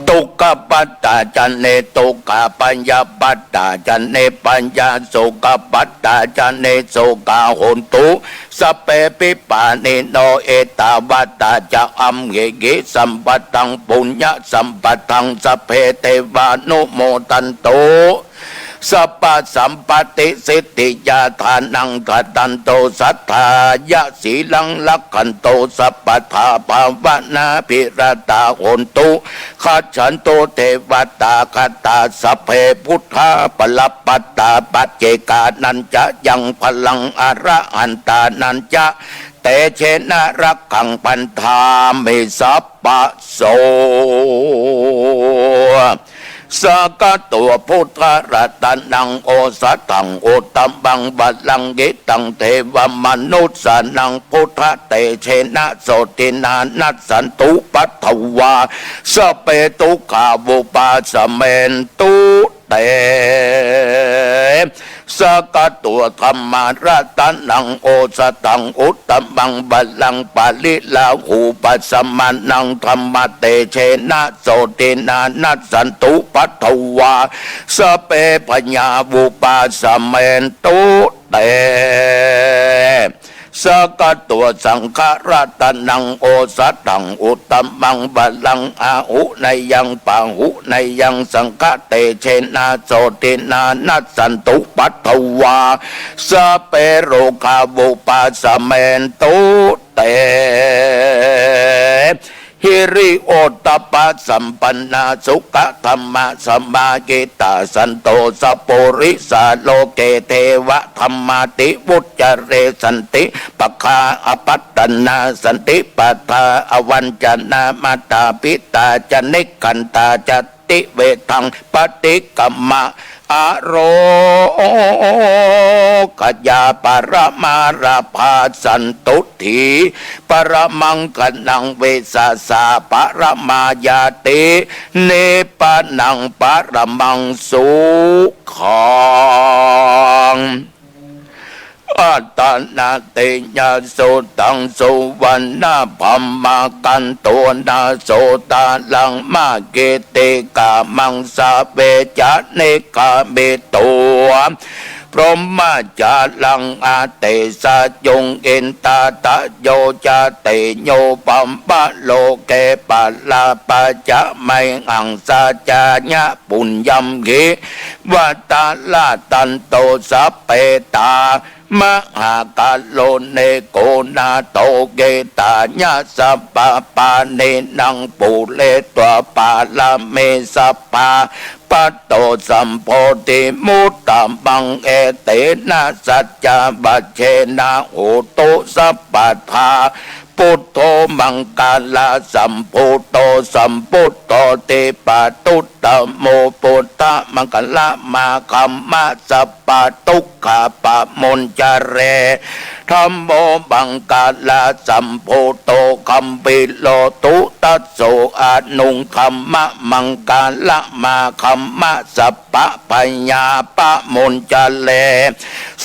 ทุกขปัตตาจะ เน ทุกขา พยาปัตตาจะ เน พยา โศกปัตตาจะ เน โศกา โหนตุ สัพเพ ปิปะเนโน เอตาวัตตา จะ อัมเหหิ สัมปะทัง ปุญญะสัมปะทัง สัพเพ เทวานุโมทันตุ สัพพะสัมปะติสิทธิยา ทานังทะนันตุ สัทธายะ สีลังรักขันตุ สัพพะทา ภาวะนาภิรตา โหนตุ ขัจฉันตุ เทวตาคตา สัพเพ พุทธา บะลปัตตา ปัจเจกานัญจะ ยัง บะลัง อรหันตานัญจะ เตเชนะ รักขัง บัณฑามิ สัพพะโส สะกะโต พุทธะรัตะนัง โอสะถัง อุตตะมัง วะรัง หิตัง เทวะมนุสสานัง พุทธะเตเชนะ โสตินา นัสสันตุ ปัทวา สัพเพ ทุกขา วุปาสะเมนตุ เต สะกะโต ธัมมะรัตะนัง โอสะถัง อุตตะมัง วะรัง ปะริลาหูปะสะมานัง ธัมมะเตเชนะ โสตินา นัสสันตุ ปัทวา สัพเพ พยา วุปาสะเมนตุ เต สะกะโต สังฆะรัตะนัง โอสะถัง อุตตะมัง วะรัง อาหุเนยัง ปาหุเนยัง สังฆะเตเชนะ โสตินา นัสสันตุ ปัทวา สัพเพ โรคา วุปาสะเมนตุ เต หิริโอตตัปปะสัมปันนา สุขะธัมมะสมาหิตา สันโตสะปุริสา โลเกเทวะธัมมาติวุจจาเร สันติปะคาอะปัตตนา สันติปะทาอะวัญจนา มาตาปิตาจะนิกขันตาจะ ติเวทังปฏิกรรมะ อโรคยาปะระมาราภา สันตุฏฐีปะระมังคะนัง เวสสาปะระมาญาติ นิปปานังปะระมังสุขัง อัตตะนาติยะสุตัง สุวัณณะพะมะกันโตนะ โสตะลังมะกิตติกามัง สะเวจะนิกามิโต พรหมจารัง อเตสะยุง อินตาทะโยจะ เตโยปะมะโลเก ปะลาปะจะไมหัง สะจายะ ปุญญัมหิ วัตตะละตันโต สัพเพตา มหากัลโล เนโกนาโถ เกตายะสัพพะปาเนนัง ปูเรตวาปาระเมสัพพา ปัตโตสัมโพธิมุตตะมัง เอเตนะสัจจวัจเจนะ โหตุสัพพะทา พุทโธมังคะลสัมภูโต สัมพุทโธ ทีปะตุตตะโม พุทธะมังคะละมา คัมมะสัพพะทุกขะปะมุญจาเร ธัมโมมังคะลสัมภูโต คัมภีโร ทุตัสโส อนุงคัมมะมังคะละมา คัมมะสัพพะพยาปะมุญจาเร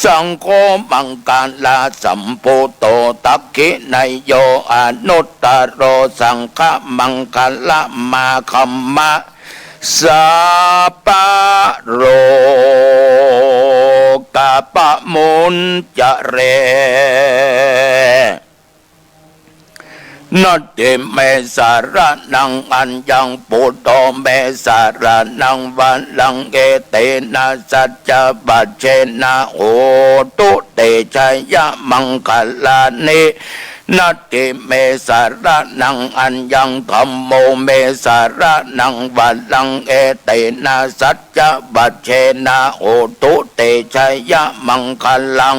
สังโฆมังคะลสัมภูโต ทักขิเนโย อนุตตะโร สังฆะมังคะละมา คัมมะสัพพะโรกะปะมุญจาเร นัตถิเมสะระณัง อัญญัง พุทโธ เมสะระณัง วะรัง เอเตนะสัจจวัจเจนะ โหตุ เตชะยะมังคะลานิ นัตถิเมสะระณัง อัญญัง ธัมโม เมสะระณัง วะรัง เอเตนะสัจจวัจเจนะ โหตุ เตชะยะมังคะลัง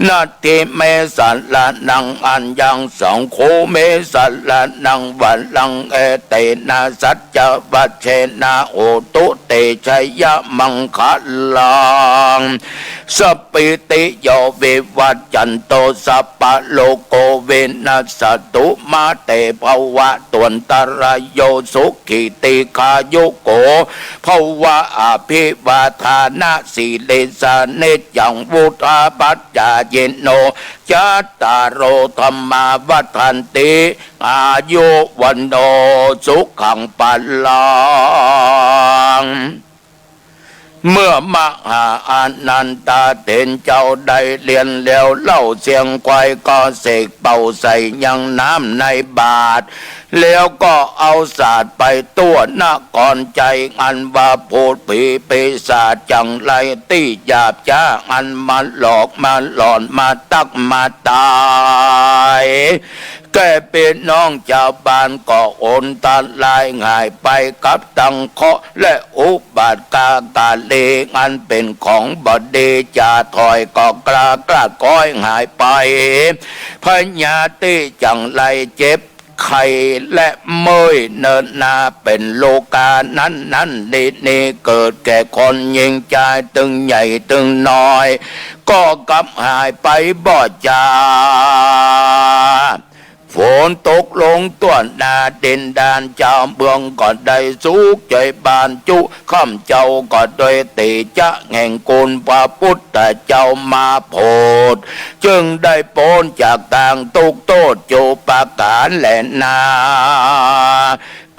นัตถิเมสะระณัง อัญญัง สังโฆ เมสะระณัง วะรัง เอเตนะสัจจวัจเจนะ โหตุ เตชะยะมังคะลัง สัพพีติโยวิวัจจันโต สัพพะโรโควินัสสะตุ มาเตภะวัตวันตะราโย สุขี ทีฆายุโก ภะวะ อะภิวาทานะสีลิสสะ นิจจัง วุฑฒาปะจายิโน จัตตาโร ธัมมา วัฑฒันติ อายุ วัณโณ สุขัง พะลัง เมื่อมหาอานันทะเถรเจ้าได้เลียนแล้ว เล่าเสียงควายก็เสกเป่าใส่ยังน้ำในบาตร แล้วก็เอาสาดไปทั่วนครไชย อันว่าพูดผีปีศาจจังไรตี้หยาบจ๊า อันมาหลอกมาหลอนมาตั๊กมาตาย แก่ปี้น้องจาวบ้านก็อนตะรายหายไปกับตังเคราะห์และอุบัติกาก๋าเล อันเป๋นของบ่ดี จ๋าถอยก็กล้ากล้าก้อยหายไป พยาธิจังไรเจ็บไข้และเมื่อยเนินนา เป๋นโรคานั้นนั้นนี้นี้ เกิดแก่คนญิงจายตึงใหญ่ตึงน้อย ก็กลับหายไปบ่จ๋า ฝนตกลงทั่วหน้าดินแดน จาวเมืองก็ได้สุขใจ๋บานจุ ข้าพเจ้าก็ด้วยเตจะแห่งคุณพระพุทธเจ้ามาโผด จึงได้ป๊นจากตางตุ๊กข์โต้ษจุปการแลนา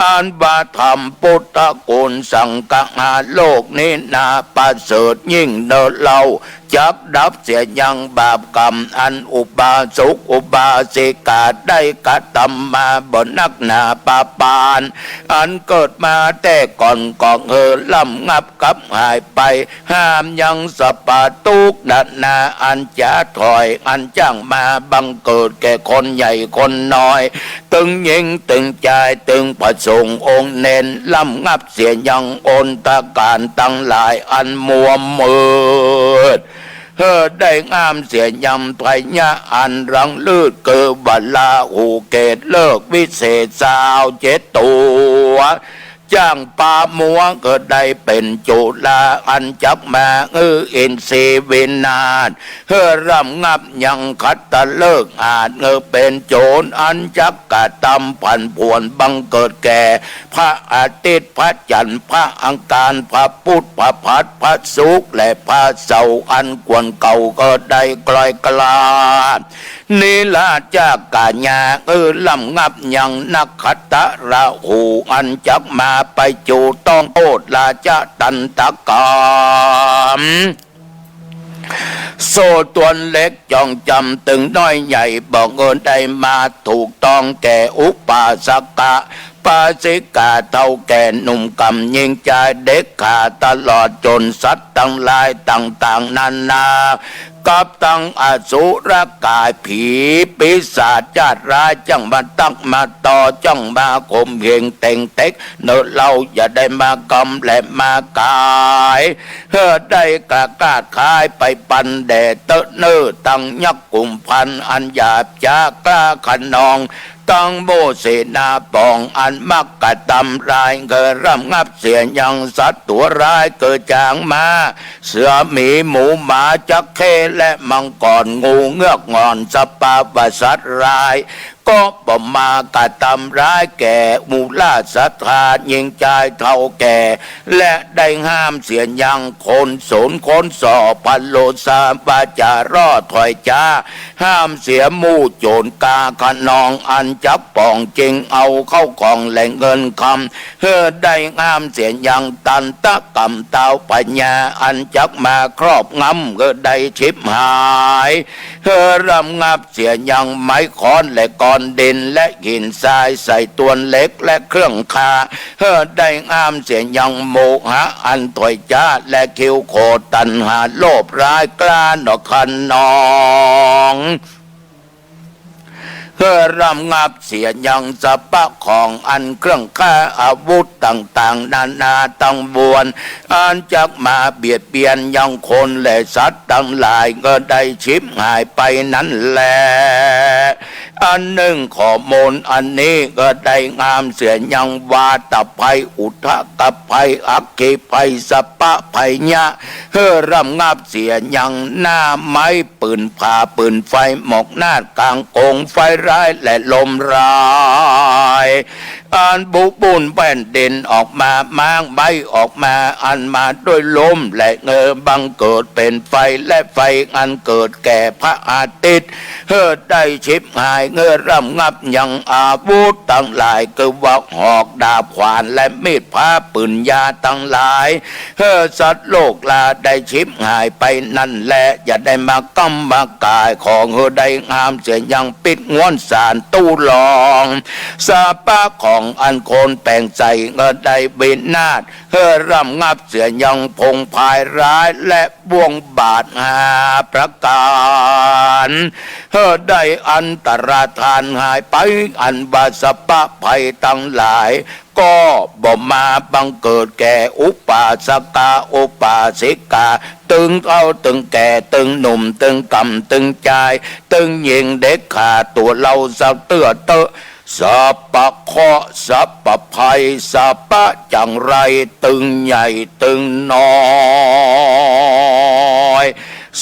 อันว่าธรรมพุทธคุณสังฆะห้าโลกนี้นาประเสริฐยิ่งเนินเล่า จักดับเสียยังบาปกรรมอันอุบาสกอุบาสิกาได้กระทำมาบ่นักหนาประมาณ อันเกิดมาแต่ก่อนก็หื้อร่ำงับกับหายไป ห้ามยังสัพพะทุกข์นานาอันจะถอย อันจักมาบังเกิดแก่คนใหญ่คนน้อย ตึงญิงตึงจายตึงพระสงฆ์องค์เณร ร่ำงับเสียยังอนทกาลตังหลายอันมัวมืด หื้อได้ห้ามเสียยังพญาอันรังฤทธิ์ คือว่าราหูเกตุฤกษ์วิเศษสาวเจ็ดตั๋ว จ้างปลามัวก็ได้เป๋นจุลาอันจักมาหื้ออินทรีย์วินาศ หื้อร่ำงับยังขัตฤกษ์อาชญ์ หื้อเป๋นโจรอันจักกระทำผันผวนบังเกิดแก่ พระอาทิตย์ พระจันทร์ พระอังคาร พระพุธ พระหัส พระศุกร์ และพระเสาร์อันควรเก่าก็ได้คล้อยคลาด นิราชกาญา หื้อร่ำงับยังนักขัตฤกษ์ราหูอันจักมาไปจูต้องโทษราชทันตกรรม โซ่ตรวนเหล็กจองจำตึงน้อยใหญ่บ่หื้อได้มาถูกต้องแก่อุบาสกะ ปาสิกา เฒ่าแก่หนุ่มกำญิงจายเด็กขาตลอดจนสัตว์ตังหลายต่างๆ นานา กับตังอสุรกายผีปีศาจจัดร้ายจั่งมาตั๊กมาต่อจั่งมาข่มเหงเต็งเต็ก เนอะเฮาอย่าได้มากำและมากาย หื้อได้กล้าขายไปปันแด่เต๊อะเน่อตังยักษ์กุมภัณฑ์อันหยาบจ๊าคล้าคะนอง ตังหมู่เสนาป๋องอันมักกระทำร้าย หื้อร่ำงับเสียยังสัตว์ตั๋วร้ายคือจ๊างม้า เสือหมีหมูหมาจั๊กเข้และมังกรงูเงือกง่อนสัพพะสัตว์ร้าย ก็บ่มากระทำร้ายแก่หมู่ราชสัตว์ญิงจายเฒ่าแก่ และได้ห้ามเสียยังคนสนคนส่อพะโลสาวาจ๋าร่อถอยจ๊า ห้ามเสียหมู่โจรกล้าคะนองอันจักป๋องจิงเอาเข้าของและเงินคำ หื้อได้ห้ามเสียยังทันตกรรมท้าวพญาอันจักมาครอบงำ หื้อได้ฉิบหาย หื้อร่ำงับเสียยังไม้ค้อนและก้อนดินและหินทรายใส่ตรวนเหล็กและเครื่องฆ่า หื้อได้ห้ามเสียยังโมหะอันถอยจ๊าและคิวโขดตัณหาโลภร้ายกล้าหนอคะนอง หื้อร่ำงับเสียยังสัพพะของอันเครื่องฆ่าอาวุธต่างๆ นานาตังมวล อันจักมาเบียดเบียนยังคนและสัตว์ตังหลายก็ได้ฉิบหายไปนั้นแล อันนึ่งข้อมูลอันนี้ก็ได้ห้ามเสียยังวาตภัย อุทกภัย อัคคีภัย สัพพะภัยยะ หื้อร่ำงับเสียยังหน้าไม้ ปืนผา ปืนไฟ หมอกนาฏ กางโกง ไฟร้าย และลมร้าย อันบุบุนแผ่นดินออกมา ม้างใบ้ออกมา อันมาด้วยลม และหื้อบังเกิดเป๋นไฟ และไฟอันเกิดแก่พระอาทิตย์ หื้อได้ฉิบหาย หื้อร่ำงับยังอาวุธตังหลาย คือว่าหอก ดาบ ขวาน และมีดพระ ปืนยาวตังหลาย หื้อสัตว์โลกลาได้ฉิบหายไปนั้นแล อย่าได้มากำมากาย ขอหื้อได้ห้ามเสียยังปิดงวนสารตู้รอง สัพพะของอันคนแป๋งใส่หื้อได้วินาศ หื้อร่ำงับเสียยังพงภายร้ายและบ่วงบาดห้าประก๋าน หื้อได้อันตรธานหายไป อันว่าสัพพะภัยตังหลาย ก็บ่มาบังเกิดแก่อุบาสกะอุบาสิกา ตึงเฒ่าตึงแก่ ตึงหนุ่มตึงกำตึงจาย ตึงญิงเด็กขาตั๋วเฮาสักเตื้อเต๊อะ สัพพะเคราะห์ สัพพะภัย สัพพะจังไร ตึงใหญ่ตึงน้อย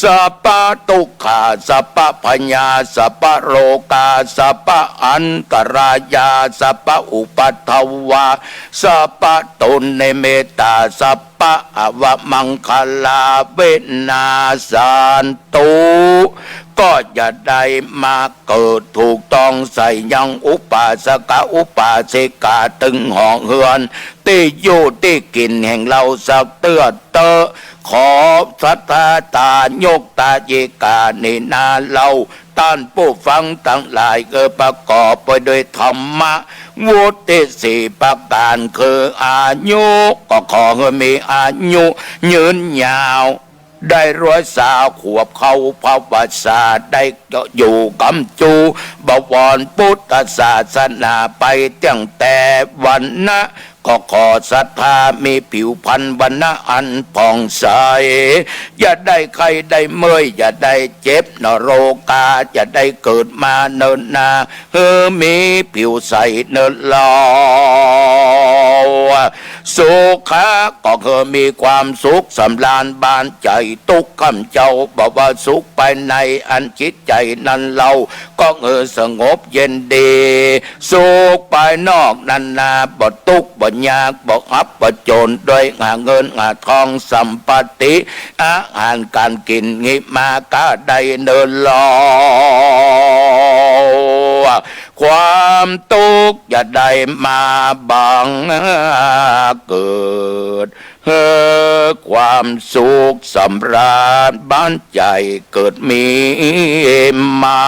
สัพพะทุกขา สัพพะพยา สัพพะโรคา สัพพะอันตรายา สัพพะอุปัทวา สัพพะทุนนิมิตตา สัพพะอวมังคลา วินาสสันตุ ก็จะได้มาเกิดถูกต้องใส่ยังอุบาสกะอุบาสิกา ตึงหอเฮือน ตี้อยู่ตี้กิ๋นแห่งเฮาสักเตื้อเต๊อะ ขอศรัทธาตายกตายิกานี้นาเล่า ต้านผู้ฟังตังหลาย เออ ประกอบไปด้วยธรรมะวุฒิสี่ประก๋าน คืออายุ ก็ขอหื้อมีอายุยืนยาว ได้ร้อยสาวขวบเข้าพรรษา ได้อยู่กำจูบวรพุทธศาสนาไปตั้งแต่วรรณะ ก็ขอศรัทธามีผิวพรรณวรรณะอันผ่องใส อย่าได้ไข้ได้เมื่อย อย่าได้เจ็บนโรคา อย่าได้เกิดมาเนินนา หื้อมีผิวใสเนินลอ สุขะ ก็คือมีความสุขสำราญบานใจ๋ ตุ๊กข์ข้ามเจ้า บ่ว่าสุขภายในอันจิตใจ๋นั้นเล่า ก็หื้อสงบเย็นดี สุขภายนอกนั้นนา บ่ตุ๊กข์บ่ยาก บ่อับบ่จน ด้วยหาเงินหาทองสัมปติ อาหารก๋านกิ๋นนี้มาก้าได้เนินลอ ความตุ๊กข์อย่าได้มาบังเกิด หื้อความสุขสำราญบานใจ๋เกิดมีมา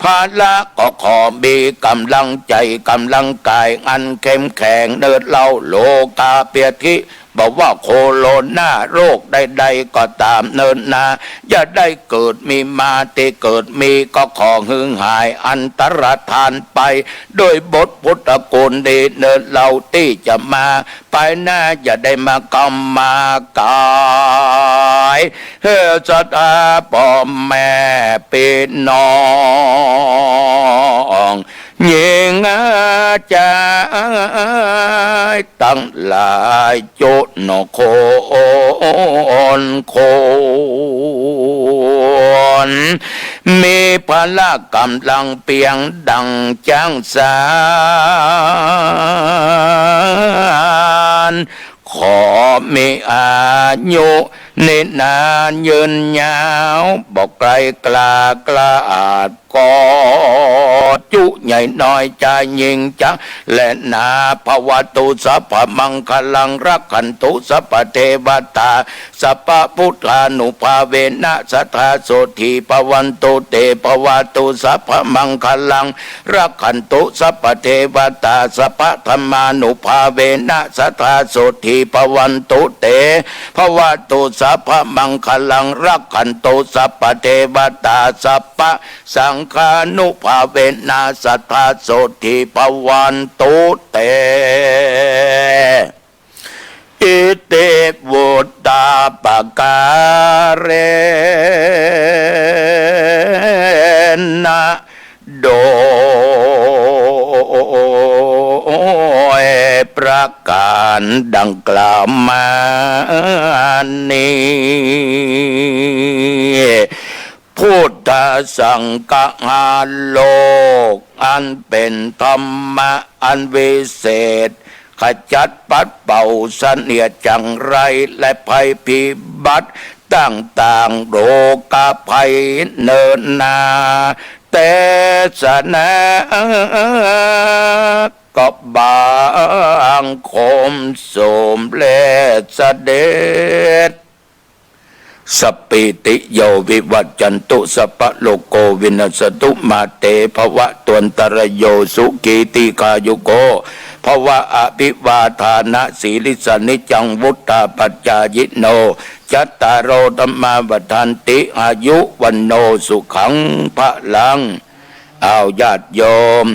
พละ ก็ขอมีก๋ำลังใจ๋ก๋ำลังก๋ายอันเข้มแข็งเนินเล่า โรคาพยาธิ บ่ว่าโคโรนาโรคใดๆ ก็ต๋ามเนินนา อย่าได้เกิดมีมา ตี้เกิดมีก็ขอหื้อหายอันตรธานไป ด้วยบทพุทธคุณดีเนินเล่า ตี้จะมาภายหน้า อย่าได้มากำมากาย หื้อศรัทธาป้อแม่ปี้น้อง หญิงจายตังหลายจุนคนคน มีพละก๋ำลังเปียงดั่งจ๊างสาน ขอมีอายุนิรันดร์ยืนยาว บ่ไกลกล้ากล้าอาจ ก็จุใหญ่น้อยจายหญิงจายแลนา ภะวะตุ สัพพะมังคะลัง รักขันตุ สัพพะเทวะตา สัพพะพุทธานุภาเวนะ สัตถาโสตถี ภะวันตุ เต ภะวะตุ สัพพะมังคะลัง รักขันตุ สัพพะเทวะตา สัพพะธัมมานุภาเวนะ สัตถาโสตถี ภะวันตุ เต ภะวะตุ สัพพะมังคะลัง รักขันตุ สัพพะเทวะตา สัพพะสังฆานุภาเวนะ สัตถาโสตถี ภะวันตุ เต อิติ วุตตาปะกาเรนะ โดยประก๋านดั่งกล่าวมานี้ พุทธสังคหาโลก อันเป๋นธรรมะอันวิเศษ ขจัดปัดเป่าเสนียดจังไร และภัยพิบัติต่างๆ โรคภัยเนินนา เตสนา ก็บังคมสมเร็จเสด็จ สัพพีติโย วิวัชชันตุ สัพพะโรโค วินัสสะตุ มาเต ภะวะตวันตะระโย สุขี ทีฆายุโก ภะวะ อะภิวาทานะสีลิสสะ นิจจัง วุฑฒาปะจายิโน จัตตาโร ธัมมา วัฑฒันติ อายุ วัณโณ สุขัง พะลัง อ้าว ญาติโยม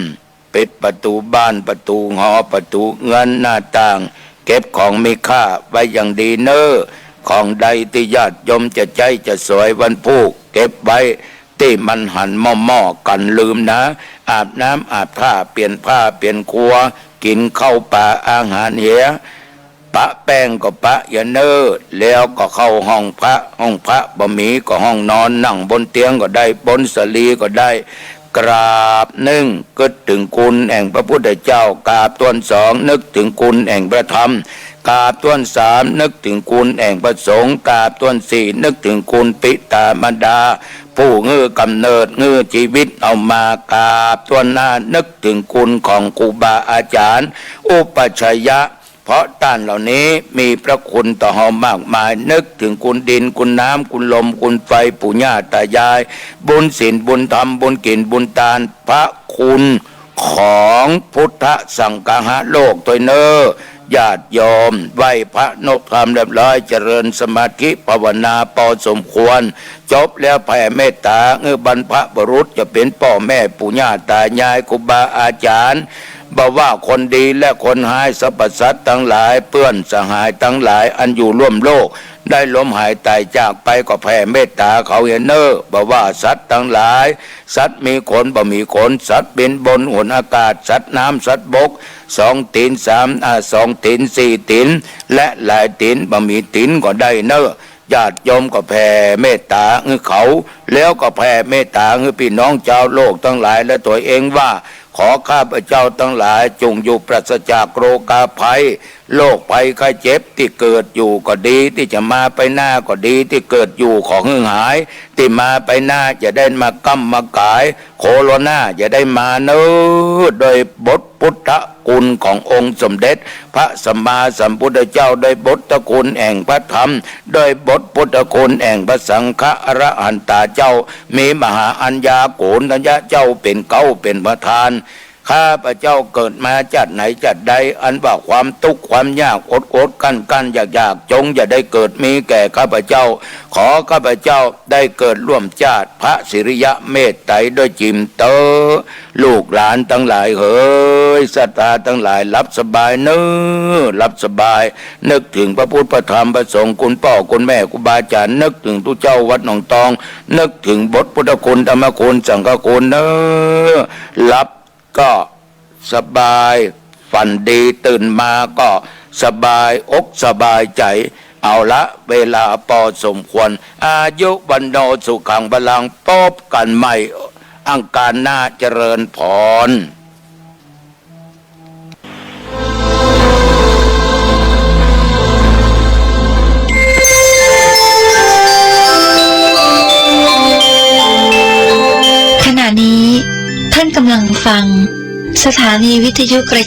ปิดประตู๋บ้าน ประตู๋หอ ประตู๋เฮือน หน้าต่าง เก็บของมีค่าไว้อย่างดีเน่อ ของใดตี้ญาติโยมจะใจ๊จะสอยวันพูก เก็บไว้ตี้มันหันหม้อๆ กั๋นลืมนะ อาบน้ำอาบท่า เปลี่ยนผ้าเปลี่ยนครัว กิ๋นข้าวป๋าอาหารเหีย ปะแป้งก็ปะอย่าเน่อ แล้วก็เข้าห้องพระ ห้องพระบ่มีก็ห้องนอน นั่งบนเตียงก็ได้ บนสะหลีก็ได้ กราบนึ่งกึ๊ดเถิงคุณแห่งพระพุทธเจ้า กราบถ้วนสองนึกเถิงคุณแห่งพระธรรม กราบถ้วนสามนึกเถิงคุณแห่งพระสงฆ์ กราบถ้วนสี่นึกเถิงคุณปิตามารดา ผู้หื้อกำเนิดหื้อจีวิตเอามา กราบถ้วนห้านึกเถิงคุณของครูบาอาจ๋ารย์ อุปัชฌายะ เพราะต้านเหล่านี้มีพระคุณต่อเฮามากมาย นึกเถิงคุณดิน คุณน้ำ คุณลม คุณไฟ ปู่ย่าตายาย บุญศีล บุญธรรม บุญกิ๋น บุญตาน พระคุณของพุทธสังฆะโลกตวยเน่อ ญาติโยม ไหว้พระนบธรรมเรียบร้อย เจริญสมาธิภาวนาปอสมควร จบแล้วแผ่เมตต๋าหื้อบรรพบุรุษ จะเป๋นป้อแม่ปู่ย่าตายาย ครูบาอาจ๋ารย์ บ่ว่าคนดีและคนฮ้าย สรรพสัตว์ตังหลาย เปื้อนสหายตังหลาย อันอยู่ร่วมโลก ได้ล้มหายต๋ายจากไป ก็แผ่เมตต๋าเขาเหียเน่อ บ่ว่าสัตว์ตังหลาย สัตว์มีขนบ่มีขน สัตว์บินบนหนอากาศ สัตว์น้ำ สัตว์บก สองตี๋น สาม อ่า สองตี๋น สี่ตี๋น และหลายตี๋น บ่มีตี๋นก็ได้เน่อ ญาติโยมก็แผ่เมตต๋าหื้อเขา แล้วก็แผ่เมตต๋าหื้อปี้น้องจาวโลกตังหลายและตั๋วเองว่า ขอข้าพเจ้าตังหลายจงอยู่ปราศจากโรคาภัย โรคภัยไข้เจ็บตี้เกิดอยู่ก็ดี ตี้จะมาไปหน้าก็ดี ตี้เกิดอยู่ขอหื้อหาย ตี้มาไปหน้าจะได้มาก้ำมาก๋าย โคโรนาจะได้มาเน่อ โดยบทพุทธคุณขององค์สมเด็จพระสัมมาสัมพุทธเจ้า โดยบทคุณแห่งพระธรรม โดยบทพุทธคุณแห่งพระสังฆะอรหันตาเจ้า มีมหาอัญญาโกณฑัญญะเจ้าเป๋นเก๊าเป๋นประธาน ข้าพเจ้าเกิดมาจาติไหนจาติใด อันว่าความตุ๊กข์ความยากอดอดกั้นกั้นยากยาก จงอย่าได้เกิดมีแก่ข้าพเจ้า ขอข้าพเจ้าได้เกิดร่วมจาติพระสิริยะเมตไตรด้วยจิ๋มเต๊อะ ลูกหลานตังหลายเหย ศรัทธาตังหลายหลับสบายเน่อ หลับสบาย นึกเถิงพระพุทธพระธรรมพระสงฆ์ คุณป้อคุณแม่ครูบาอาจ๋ารย์ นึกเถิงตุ๊เจ้าวัดหนองตอง นึกเถิงบทพุทธคุณธรรมคุณสังฆคุณเน่อ หลับ ก็สบาย ฝันดี ตื่นมาก็สบายอกสบายใจ๋ เอาละ เวลาปอสมควร อายุ วัณโณ สุขัง พลัง ปบกั๋นใหม่อังคารหน้า เจริญพร ขณะนี้ท่านกำลังฟังสถานีวิทยุกระ